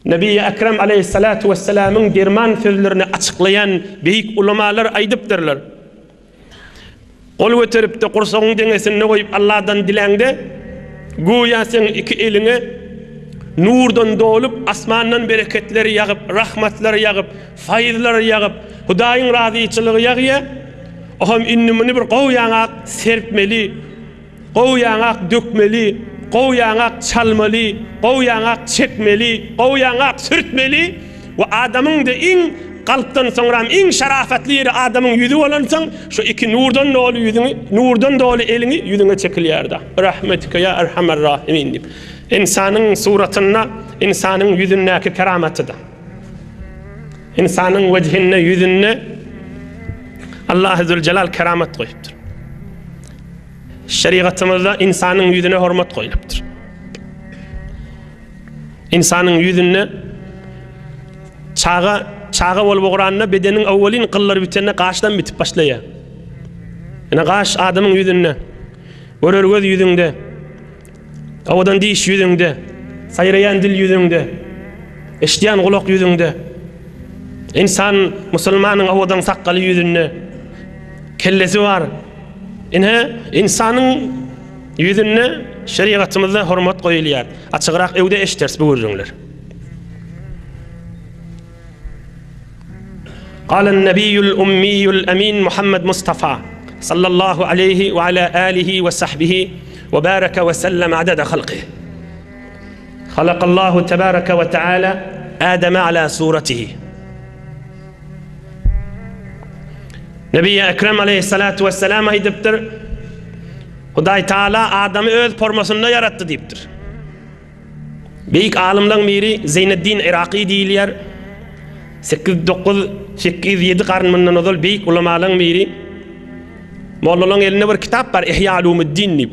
Nebi-i Ekrem aleýhissalatu wessalamyň derman sözlerini açyklaýan beýik ulamalar aýdypdyrlar. Gol göterip-de gursagyň deňesinde goýup Allahdan diläňde, göýä seň iki eliňe nurdan dolup, asmandan bereketler ýagyp, rahmatlar ýagyp, faýzlar ýagyp, Hudaýyň razyçylygy ýagýar. Oham indi muny bir gowy ýaňak serpmeli. Gowy ýaňak dökmeli, gowy ýaňak çalmaly, gowy ýaňak çekmeli, gowy ýaňak sürtmeli we adamyň-da iň kalpdan soňram iň şerafatly ýeri adamyň ýüzi bolansoň, şu iki nurdan doly ýüzüňi, nurdan doly eliňi ýüzüňe çekilýär-de. Birahmetike ýa erhamer rahimin diýip. Ynsanyň suratynda ynsanyň ýüzündäki keramatyda. Ynsanyň wejhinde, ýüzünde Allahy Züljelal keramat goýupdyr. Şerigatymyzda ynsanyň ýüzüne hormat goýlupdyr. Ynsanyň ýüzünde çaga çaga bolup ugranda bedeniň awwalyn gyllary bitende gaşdan bitip başlaýar. Ine gaş adamyň ýüzünde. Görer göz ýüzüňde. Owadan diş ýüzüňde. Saýraýan dil ýüzüňde. Eşidýän gulak ýüzüňde. Ynsan musulmanyň owadan sakgaly ýüzünde. Kellesi bar. Ine, ynsanyň ýüzünde şerigatymyzda hormat goýulýar. Açygrak öwde eşderis bu gürrüňler. Galan Nebiýül Ummiýül Emin Muhammed Mustafa sallallahu aleýhi we ala alihi we sahbihi we bareke we sellem adada halkyh. Halakallahu tebareke we teala Ademe ala suratihi. Nebi Ekrem aleyhissalatu vesselam aýdypdyr. Hudaý Taala adamy öz formasynda ýaratdy diýipdir. Beýik alymlaryň biri Zeýneddin Iraky diýilýär. 8 9 807 garyn mundan ozal beýik ulamalaryň biri. Mollalaryň elinde bir kitap bar, Ihya Ulumuddin diýip.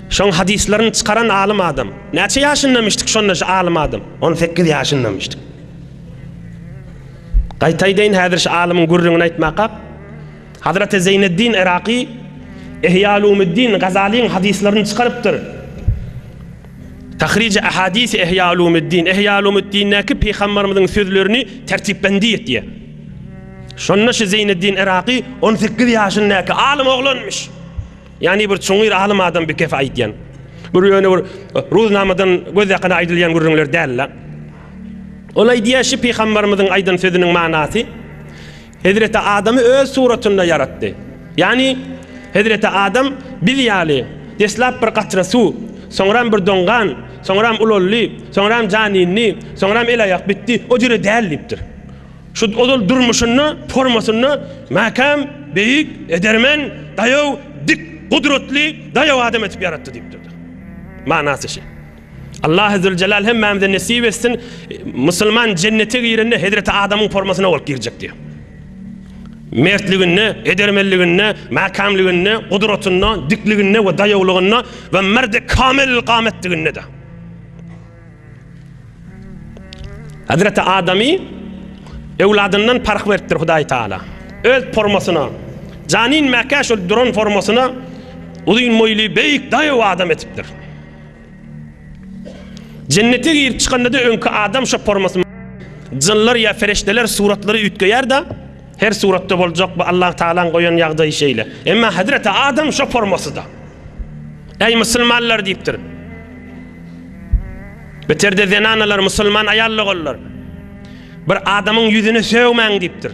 Şoň hadyslaryny çykaran alym adam. Näçe ýaşyndamyşdyk şonda şu alym adam? 18 ýaşyndamyşdyk. Gaýta aýdaýyn häzir şu alymyň gürrüňini aýtmakak. Hazreti Zeýneddin Iraky Ihya Ulumuddin Gazalyň hadyslaryny çykarypdyr. Tahrij Ahadis Ihya Ulumuddin, Ihya Ulumuddindäki pygamberimiziň sözlerini tertipbendi etýär. Şonda şu Zeýneddin Iraky 18 ýaşyndaky alym oglanmyş. Ýagny bir çuňňur alym adam bir kefe aýdýan. Bir ýöne bir ruznamadan göz ýakana aýdylýan gürrüňler däl-de. Ol aýdýar şu pygamberimiziň aýdan sözüniň manasy Hezreti Adamy öz suratynda ýaratdy. Ýagny Hezreti Adam biz ýaly deslap bir gatra suw, soňram bir doňgan, soňram ulaldy, soňram jan indi, soňram el-aýak bitdi, o jüre däl diýipdir. Şu ozal durmuşynda, formasynda mäkäm, beýik, edermen, daýaw, dik, gudratly, daýaw adam etip ýaratdy diýipdir. Manasy şi. Allahy Züljelal hemmämize nesip etsin, musulman jennete girende Hezreti Adamyň formasyna bolup girjek diýýär. Mertliginde, edermenliginde, mäkämliginde, gudratynda, dikliginde we daýawlygynda we merdi kamil kametliginde-de. Hazreti Adamy öwladyndan parh beripdir Hudaý Taala. Öz formasyna, janin mäkä şol duran formasyna uzyn boýly, beýik, daýaw adam etipdir. Jennete girip çykanda-da öňki adam şo formasy jynlar ýa fereşdeler suratlary üýtgeýär-de, her suratda boljak bu Allah Tagalaň goýan ýagdaýy şeýle. Emma Hazreti Adam şo formasyda. Eý musulmanlar diýipdir. Beterde zenanalar, musulman aýal doganlar. Bir adamyň ýüzüne sögmäň diýipdir.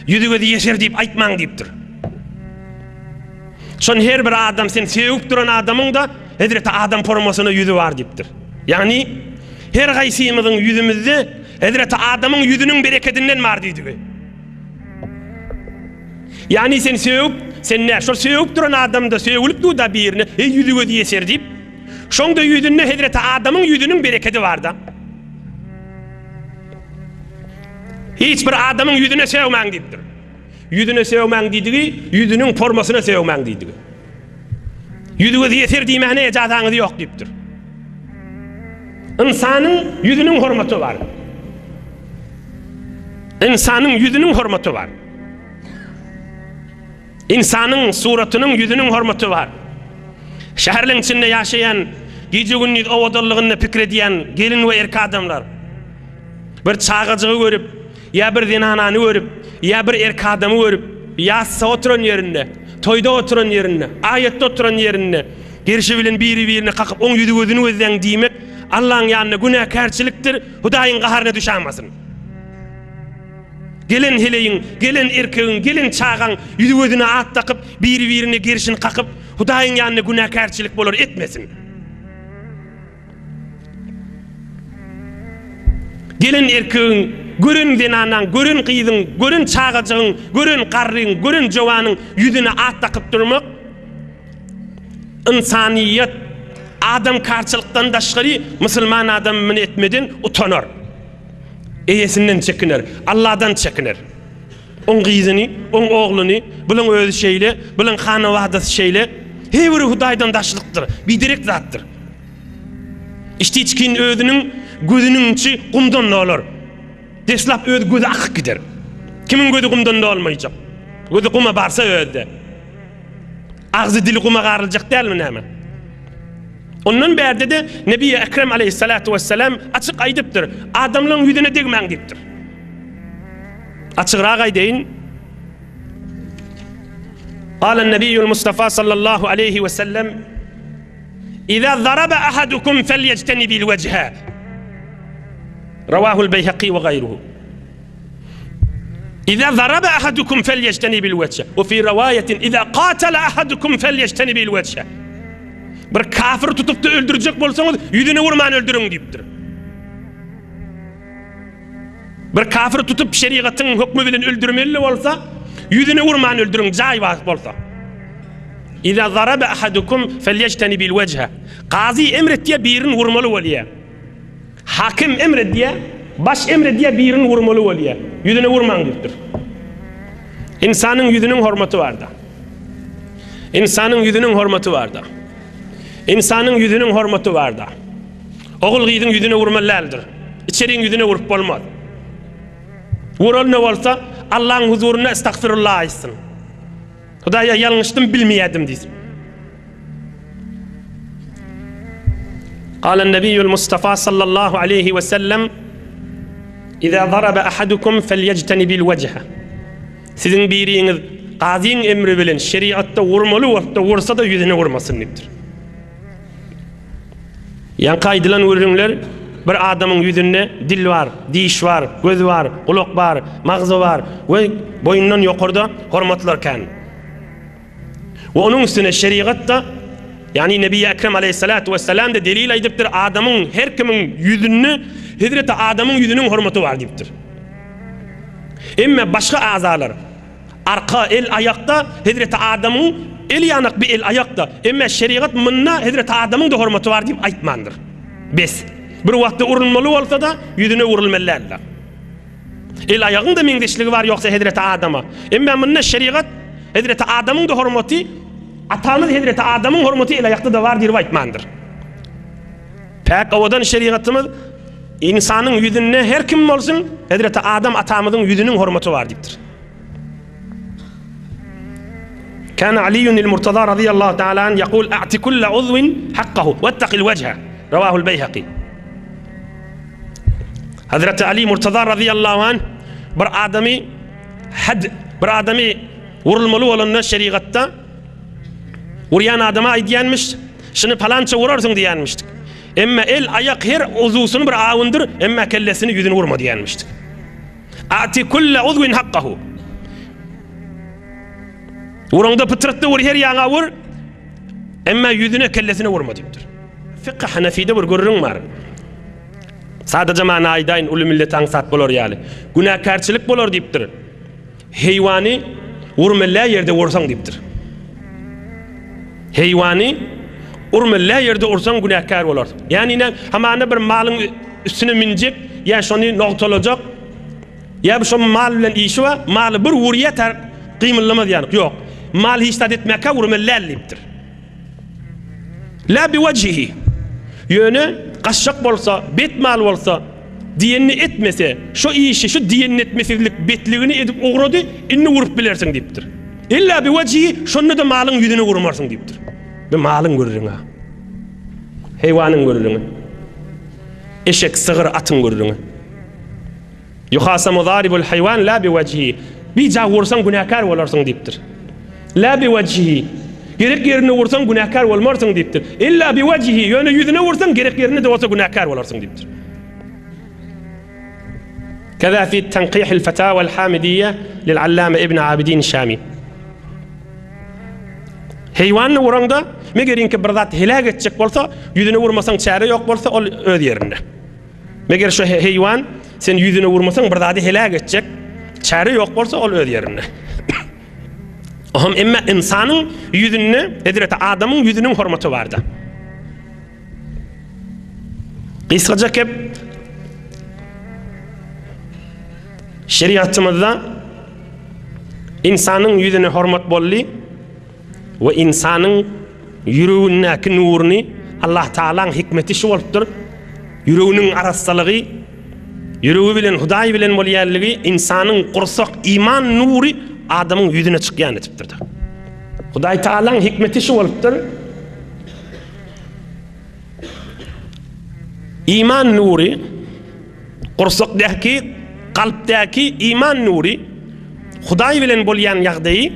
Ýüzi gözi ýeser diýip aýtmaň diýipdir. Şon her bir adam sen sögüp duran adamyň-da Hezreti Adam formasyna ýüzi bar diýipdir. Ýagny her gaýsymyzyň ýüzümizde Hezreti Adamyň ýüzüniň berekedinden bar diýdigi. Ýagny sen sögüp, sen nä şol sögüp duran adamda sögülip dur-da birine, eý ýüzi gözi ýeser diýip. Şoň-da ýüzünde Hezreti Adamyň ýüzüniň berekedi bar-da. Hiç bir adamyň ýüzüne sögmäň diýipdir. Ýüzüne sögmäň diýdigi, ýüzüniň formasyna sögmäň diýdigi. Ýüzi-gözi ýeser diýmäne ejazaňyz ýok diýipdir. Ynsanyň ýüzüniň hormaty bar. Ynsanyň ýüzüniň hormaty bar. Ynsanyň suratynyň ýüzüniň hormaty bar. Şäherleň içinde ýaşaýan, gije-gündiz owadanlygynda pikir edýän gelin we erkek adamlar. Bir çagajygy görüp, ýa bir zenanany görüp, ýa bir erk adamy görüp, ýasda oturan ýerinde, toýda oturan ýerinde, aýatda oturan ýerinde, gerşi bilen biri-birine kakyp, oň ýüzi-gözüni gözläň diýmek, Allaň ýanynda günäkärçilikdir, Hudaýyň gaharyna düşämasyn. Gelen heleýiň, gelen erkegiň, gelen çagaň ýüzi-gözüne at dakyp, biri-birine gerşini kakyp, Hudaýyň ýanynda günäkärçilik bolar etmesin. Gelen erkegiň, gören zenanaň, gören gyzyň, gören çagajygyň, gören garryň, gören jowanyň ýüzüne at dakyp durmak ynsanyýet, adamkarçylykdan daşgary musulman adam muny etmeden utanar. Eýesinden çekiner, Alladan çekiner. Oň gyzyny, oň ogluny, bulaň özi şeýle, bulaň hanawadasy şeýle. Her biri Hudaýdan daşlykdyr, biderek zatdyr. Içdi-içgin özüniň gözüniň içi gumdan dolar. Deslap öz gözi akyp gider. Kimiň gözi gumdan dolmaýjak? Gözi guma barsa özde. Agzy dili guma garyljak dälmi näme? Ondan bärde-de Nebi Ekrem aleyhissalatu vesselam açyk aýdypdyr, adamlaryň ýüzüne degmäň diýipdir. Açygrak aýdaýyn. Galan Nebiýül Mustafa sallallahu aleyhi we sellem Iza zaraba ahadukum felyejtenibil wejhe. Rawahul Beýhaki we gaýruhu. Iza zaraba ahadukum felyejtenibil wejhe. We fi rawaýetin iza qatala ahadukum felyejtenibil wejhe. Bir kafir tutup-da öldürjek bolsaňyz, ýüzüne urman öldüriň diýipdir. Bir kafir tutup şerigatyň hökmi bilen öldürmeli bolsa, ýüzüne urman öldüriň, jaý bolsa. Iza zaraba ahadukum felyejtenibil wejhe. Kazy emr etýär, birini urmaly bolýar. Hakim emr edýär, baş emr edýär, birini urmaly bolýar. Ýüzüne urmaň diýipdir. Ynsanyň ýüzüniň hormaty barda. Ynsanyň ýüzüniň hormaty barda. Ynsanyň ýüzüniň hormaty barda. Ogul-gyzyň ýüzüne urmaly däldir. Içeriň ýüzüne urup bolmaz. Uran-da bolsa, Allaň huzurynda estagfirullah aýtsyn. Hudaýa ýalňyşdym, bilmeýärdim diýsin. Galan Nebiýül Mustafa sallallahu aleýhi we sellem Iza zaraba ahadukum felyejtenibil wejhe. Siziň biriňiz gazyň emri bilen şeriatda urmaly bolsa, ursa-da ýüzüne urmasyn diýipdir. Ýaňky aýdylan gürrüňler bir adamyň ýüzünde dil bar, diş bar, göz bar, gulak bar, magzy bar we boýundan ýokarda hormatlar kän. We onuň üstüne şerigat-da, ýagny Nebi Ekrem aleýhissalatu wessalam-da delil aýdypdyr, adamyň her kimiň ýüzünde Hezreti Adamyň ýüzüniň hormaty bar diýipdir. Emme başga azalar, Arka, el, aýakda Hezreti Adamyň el ýanak bir el aýakda. Emme şerigat munda Hezreti Adamyň-da hormaty bar diýip aýtmandyr. Bes. Bir wagtda urulmaly bolsa-da, ýüzüne urulmaly däldir. El aýagyň-da meňzeşligi bar ýogsa Hezreti Adama. Emme munda şerigat Hezreti Adamyň-da hormaty, atamyz Hezreti Adamyň hormaty el aýakda-da bar diýip aýtmandyr. Päk owadan şerigatymyz ynsanyň ýüzünde her kim bolsun, Hezreti Adam atamyzyň ýüzüniň hormaty bar diýipdir. Kana Aliýun il-Murtaza radiyallahu ta'ala an yaqul a'ti kulla uzwin hakkahu wettaqil wejhe. Rawahul Beýhaki. Hazreti Ali Murtaza radiyallahu an bir adamy had bir adamy vurulmaly bolanda şerigatda urýan adama aýdýanmyş, şuny palança urarsyň diýýänmişdik. Emma el, aýak her uzusyny bir awundyr, emma kellesini ýüzüni urma diýýänmişdik. Ati kulle uzwin hakkahu. Uraňda pytratda ur, her ýaňa ur. Emma ýüzüne, kellesine urma diýipdir. Fykh Hanafide bir gürrüň bar. Sadaja many aýdaýyn, uly millete aňsat bolar ýaly. Günäkärçilik bolar diýipdir. Heýwany urmaly ýerde ursaň diýipdir. Heýwany urmaly ýerde ursaň günäkär bolarsyň. Ýagny näme? Hamana bir malyň üstüne münjek, ýa şony nogtalajak, ýa bir şo mal bilen işi bar, maly bir urýar, tar gymyldamaz ýaly. Ýok. Mal hiç zat etmäkä urmaly däl diýipdir. La bi wajhihi. Ýöne gaçjak bolsa, bet mal bolsa, diýenini etmese, şo işi, şu diýenini etmesizlik betligini edip ugrady, indi urup bilersiň diýipdir. Illa bi wajhihi, şonda-da malyň ýüzüne urmarsyň diýipdir. Bu malyň gürrüňi. Heýwanyň gürrüňi. Eşek, sygyr, atyň gürrüňi. Yuhasamu zaribul haywan la bi wajhihi. Bija ursaň günäkär bolarsyň diýipdir. La bi wajhihi. Gerek ýerine ursaň günäkär bolmarsyň diýipdir. Illa bi wajhihi. Ýöne ýüzüne ursaň gerek ýerine-de bolsa günäkär bolarsyň diýipdir. Keza fi Tanqihil Fetawal Hamidiyye lil Allame Ibn Abidin Şami. Heýwanyny uraňda, megeriňki bir zat heläk etjek bolsa, ýüzüne urmasaň çäre ýok bolsa, ol öz ýerinde. Meger şu heýwan sen ýüzüne urmasaň bir zady heläk etjek, çäre ýok bolsa, ol öz ýerinde. Ohm emma ynsanyň ýüzünde, hezreti Adamyň ýüzüniň hormaty barda. Gysgaça kep şeriatymyzda ynsanyň ýüzüne hormat boldy we ynsanyň ýüregindäki nuruny Allah Taalaň hikmeti şu bolupdyr. Ýüreginiň arassalygy, ýüregi bilen Hudaý bilen bolýanlygy ynsanyň gursak iman nury adamyň ýüzüne çykýan etipdir. Hudaý Taalaň hikmeti şu bolupdyr. Iman nury gursakdaky, kalpdaky iman nury Hudaý bilen bolýan ýagdaýy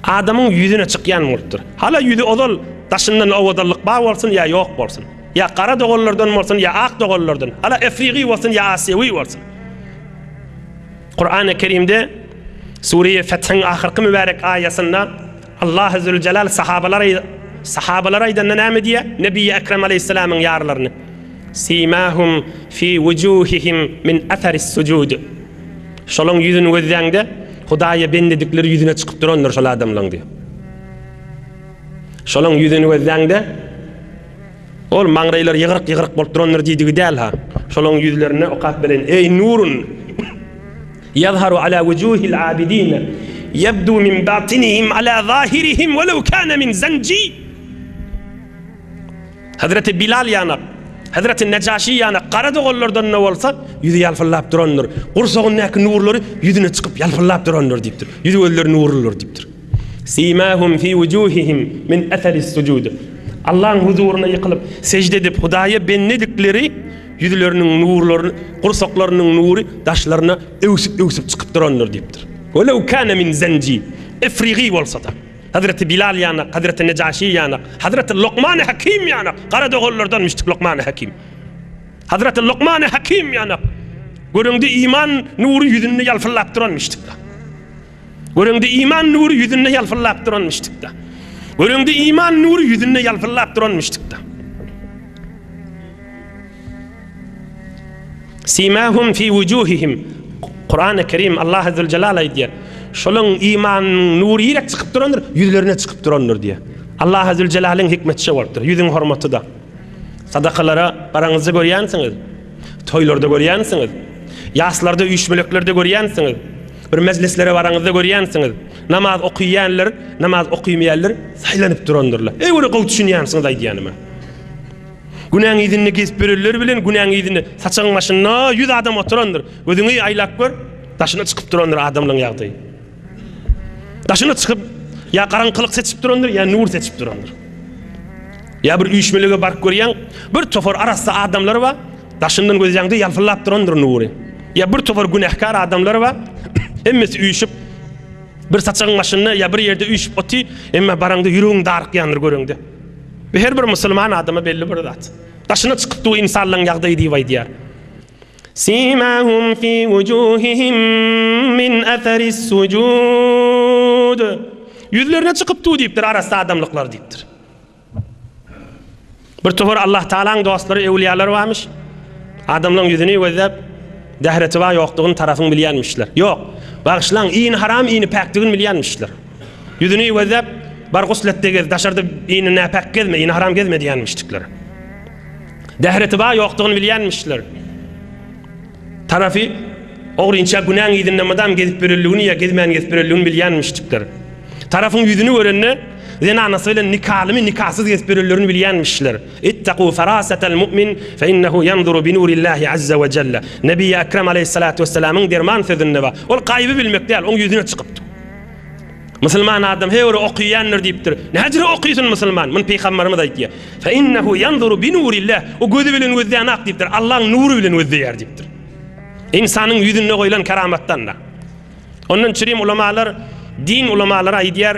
adamyň ýüzüne çykýan bolupdyr. Hala ýüzi ozal daşyndan owadanlyk bar bolsun ýa ýok bolsun. Ýa gara doganlardan bolsun ýa ak doganlardan. Hala efrigi bolsun ýa asýewi bolsun. Kurany Kerimde Sure-i Fethiň ahyrky mübärek aýasynda Allahy Züljelal sahabalara sahabalara aýdanda näme diýýär? Nebiýi Ekrem aleýhissalamyň ýarlaryny Simahum fi wujuhihim min asaris sujud. Şolaň ýüzüni gözläňde Hudaýa bendedikleri ýüzüne çykyp durandyr şol adamlaň diýýär. Şolaň ýüzüni gözläňde ol maňraýlary ýygryk-ýygryk bolup durandyr diýdigi däl-ha. Şolaň ýüzlerinde okap bilen eý nurun Ýazharu ala wujuhil abidin ýebdu min batinihim ala zahirihim welew kana min zenji. Hazreti Bilal ýanak, Hazreti Nejaşi ýanak gara doganlardan-da bolsa ýüzi ýalpyldap durandyr. Gursagyndaky nurlary ýüzüne çykyp ýalpyldap durandyr diýipdir. Ýüz-gözleri nurludyr diýipdir. Simahum fi wujuhihim min eseris sujud. Allahyň huzuryna ýykylyp, sežde edip, Hudaýa bendedikleri Ýüzleriniň nurlaryny, gursaklarynyň nury daşlaryna öwsüp-öwsüp çykyp durandyr diýipdir. Welew kâne min zenji, efrigy bolsa-da. Hazreti Bilal ýanak, Hazreti Nejaşi ýanak, Hazreti Lokmany Hakim ýanak, gara doganlardan müşdik Lokmany Hakim. Hazreti Lokmany Hakim ýanak. Göreňde iman nury ýüzünde ýalpyldap duran müşdik. Göreňde iman nury ýüzünde ýalpyldap duran müşdikde. Göreňde iman nury ýüzünde ýalpyldap duran müşdikde. Simahum fi wujuhihim. Kur'an-ı Kerim Allah Zülcelal aýdýar. Şolaň imanynyň nury ýerek çykyp durandyr, ýüzlerine çykyp durandyr diýýär. Allah Zülcelalyň hikmetçi bolupdyr. Ýüzüň hormaty-da. Sadakalara baraňyzda görýänsiňiz. Toýlarda görýänsiňiz. Ýaslarda, üýşmeleklerde görýänsiňiz. Bir mejlislere baraňyzda görýänsiňiz. Namaz okyýanlar, namaz okymaýanlar saýlanyp durandyrlar. Eý, bir gowy düşünýänsiňiz aýdýanyma. Günäň yzynda gezip ýörenler bilen günäň yzynda saçagyň başynda 100 adam oturandyr. Gözüňi aýlap gör, daşyna çykyp durandyr adamlaryň ýagdaýy. Daşyna çykyp ýa garaňkylyk seçip durandyr, ýa nur seçip durandyr. Ýa bir üýşmelige baryp görýäň, bir topar arassa adamlar bar, daşyndan gözläňde ýalpyldap durandyr nury. Ýa bir topar günäkär adamlar bar, hemmesi üýşüp bir saçagyň başynda ýa bir ýerde üýşüp oty, emma baraňda ýüregiň darykýandyr göreňde. Bu her bir musulman adama belli bir zat. Daşyna çykyp dur insanlaryň ýagdaýy diýip aýdýar. Simahum fi wujuhihim min asaris sujud. Ýüzlerine çykyp dur diýipdir arassa adamlyklar diýipdir. Bir topar Allah Taalaň dostlary, öwliýalar barmyş. Adamlaryň ýüzüni gözläp, dähreti bar ýokdugyny tarapyň bilýänmişler. Ýok. Bagyşlaň, ini haram, ini päkdigini bilýänmişler. Ýüzüni gözläp, bar gusletde gez, daşarda ini näpäk gezme, ini haram gezme diýenmişdikler. Dähreti bar ýokdugyny bilýänmişler. Tarapy ogrynça günäň yzynda mydam gezip ýörenligini ýa gezmän gezip ýörenligini bilýänmişdikler. Tarapyň ýüzüni görende, zenanasy bilen nikalymy, nikasyz gezip ýörenlerini bilýänmişler. Ittaku farasatal mu'min fe innehu ýanzuru bi nurillahi azza we jelle. Nebiýi Ekrem aleýhissalatu wessalamyň derman sözünde bar. Ol gaýyby bilmek däl, oň ýüzüne çykypdyr. Musulman adam her bir okyýandyr diýipdir. Näjüre okysyn musulman? Muny pygamberimiz aýtýar. Fe innehu ýanzuru bi nurillah. O gözi bilen gözleýän ak diýipdir. Allaň nury bilen gözleýär diýipdir. Ynsanyň ýüzünde goýlan keramatdan-da. Ondan çürim ulamalar, din ulamalary aýdýar,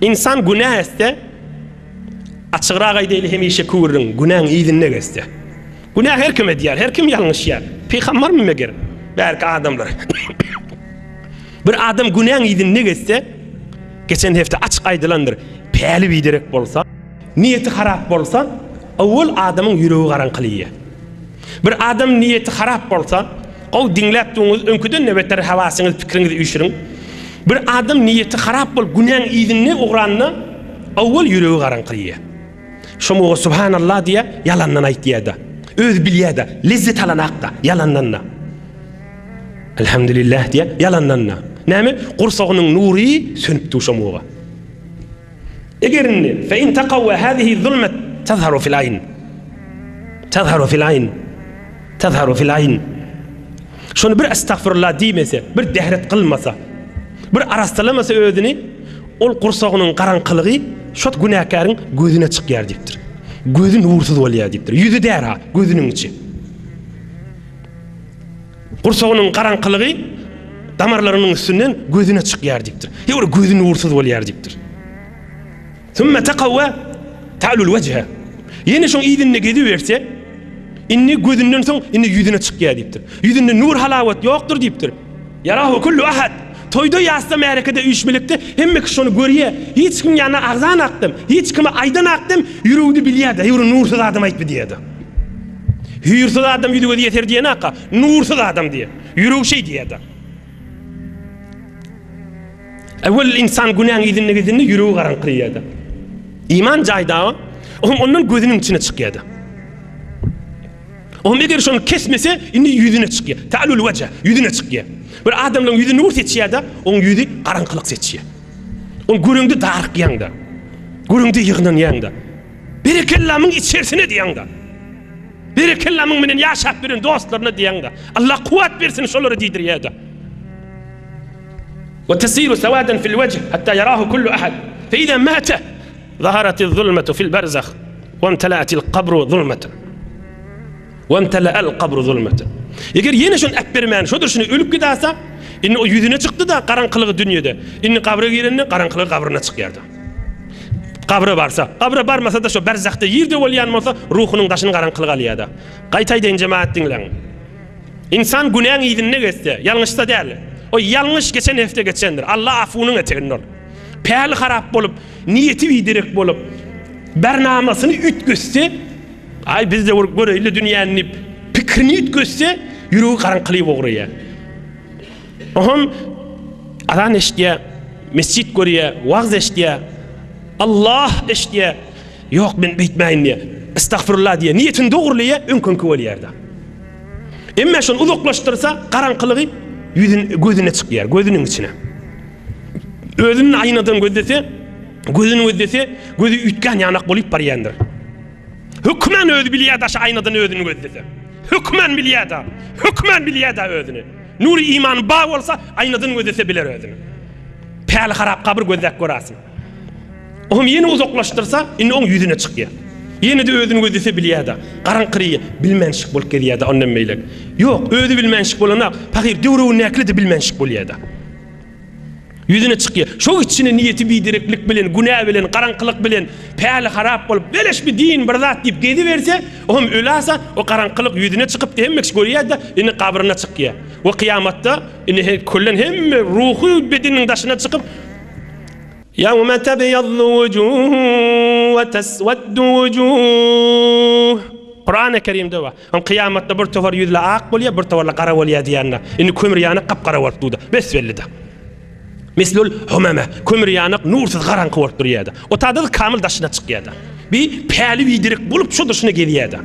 Ynsan günä etse, açygrak aýdaýly hemişe küwrüň, günäň yzynda gezse. Günä her kim edýär, her kim ýalňyşýar. Pygambarmy meger? Bärki adamlar. Bir adam günäň yzynda gezse, geçen hepde açyk aýdylandyr, päli biderek bolsa, niýeti harap bolsa, owal adamyň ýüregi garaňkylaýar. Bir adam niýeti harap bolsa, gowy diňläp duňyz, öňküden-de beter hawasyňyzy, pikiriňizi üýşüriň. Bir adam niýeti harap bolup günäň yzynda ugranda, owal ýüregi garaňkylaýar. Şomuga subhanallah diýýär, ýalandan aýtýar-da. Özi bilýär-de, lezzet alanak-da, ýalandan-da. Elhamdülillah diýýär, ýalandan-da. Näme? Gursagynyň nury sönüp dur şomuga. Eger indi, fe in taqawwa hazihi zulmet tazharu fil aýn. Tazharu fil aýn. Tazharu fil aýn. Şony bir estagfirullah diýmese, bir dehret kylmasa, bir arassalamasa özüni, ol gursagynyň garaňkylygy şot günäkäriň gözüne çykýar diýipdir. Gözi nursyz bolýar diýipdir. Ýüzi däl ha, gözüniň içi. Gursagynyň garaňkylygy damarlarynyň üstünden gözüne çykýar diýipdir. Ýa gözi nursyz bolýar diýipdir. Sümme takawwa ta'lul wejhe. Ýene şoň yzynda geziberse, indi gözünden soň indi ýüzüne çykýar diýipdir. Ýüzünde nur halawat ýokdur diýipdir. Ýarahu kullu ahad. Toýda ýasda märekede üýşmelikde hemme kişi şony görýär. Hiç kim ýanyna agzanakdam, hiç kime aýdanakdam ýüreginde bilýär-de, ýöne nursyz adam aýtdy diýýär-de. Hüýrsiz adam ýüzi gözi ýeser diýenaka, nursyz adam diýýär. Ýüregi şeý diýýär-de. Ewwel insan günäň yzynda gezende ýüregi garaňkylaýar-da. Iman jaýda, ohm ondan gözüniň içine çykýar-da. Ohm eger şony kesmese, indi ýüzüne çykýar. Ta'lul wejh, ýüzüne çykýar. Bir adamlaryň ýüzi nur seçýär-de, oň ýüzi garaňkylyk seçýär. Ony göreňde darykýaň-da. Göreňde ýygnanýaň-da. Berekella muň içersine diýýäň-de. Berekella muň menen ýaşap ýören dostlaryna diýýäň-de. Allah kuwwat bersin şolara diýdirýär-de. Ve tesiru sewaden fil wejh hatta yarahu kullu ahad. Fe iza mate zaharatiz zulmetu fil berzah ve imtela'atil kabru zulmeten. Ve imtela'al kabru zulmeten. Eger ýene şony äpbermän, şodur şuny ölüp gidasa, indi o ýüzüne çykdy-da garaňkylygy dünýede. Indi gabra girende garaňkylygy gabryna çykýar-da. Gabra barsa, gabra barmasa-da şo berzahda ýerde bolýan bolsa, ruhunyň daşyny garaňkylyk alýar-da. Gaýta aýdaýyn jemagat diňläň. Ynsan günäň yzynda gezse, ýalňyşsa däl. O ýalňyş geçen hepde geçendir. Alla afuwynyň eteginde ol. Päli harap bolup, niýeti biderek bolup, bernamasyny üýtgetse, aý biz-de bir göreýli dünýäni diýip, pikirini üýtgetse, ýüregi garaňkylyp ugraýar. Oňam azan eşidýär, mesjit görýär, wagz eşidýär, Allah eşidýär. Ýok, men beýtmäýin diýýär. Estagfirullah diýýär. Niýetini dogrulyýar, öňküňki bolýar-da. Emma şony uzaklaşdyrsa, garaňkylygy ýüzün gözüne çykýar, gözüniň içine. Özüni aýnadan gözlese, gözüni gözlese, gözi üýtgän ýanak bolup barýandyr. Hökmän özi bilýär daşy aýnadan özüni gözlese. Hökmän bilýär-de, hökmän bilýär-de özüni. Nury iman ba bolsa, aýnadan gözlese biler özüni. Päli harap gabyr gözläp görasin. Oňam ýene uzaklaşdyrsa, indi oň ýüzüne çykýar. Ýene-de özüni gözlese bilýär-de. Garaňkyryýa, bilmänşik bolup gezýär-de ondan beýlek. Ýok, özi bilmänşik bolanak, pahyr döwregindäkiler-de bilmänşik bolýar-da. Ýüzüne çykýar. Şo içine niýeti bidereklik bilen, günä bilen, garaňkylyk bilen, päli harap bolup, beleş bir din, bir zat diýip geziberse, oňam ölasa, o garaňkylyk ýüzüne çykypdy, hemme kişi görýär-de, indi gabryna çykýar. We kyýamatda indi küllen hemme ruhy bedeniniň daşyna çykyp, Ýewme tebyaddu wujuhun we tesweddu wujuh. Kurany Kerimde bar. Hem kyýamatda bir topar ýüzli ak bolýar, bir toparly gara bolýar diýende. Indi kömür ýanyk gap-gara bolup durdy. Bes belli-de. Mislul humama. Kömür ýanyk nursyz garaňky bolup durýardy. O taýda kamyl daşyna çykýardy. Bir päli biderek bolup şo daşyna gezýärdi.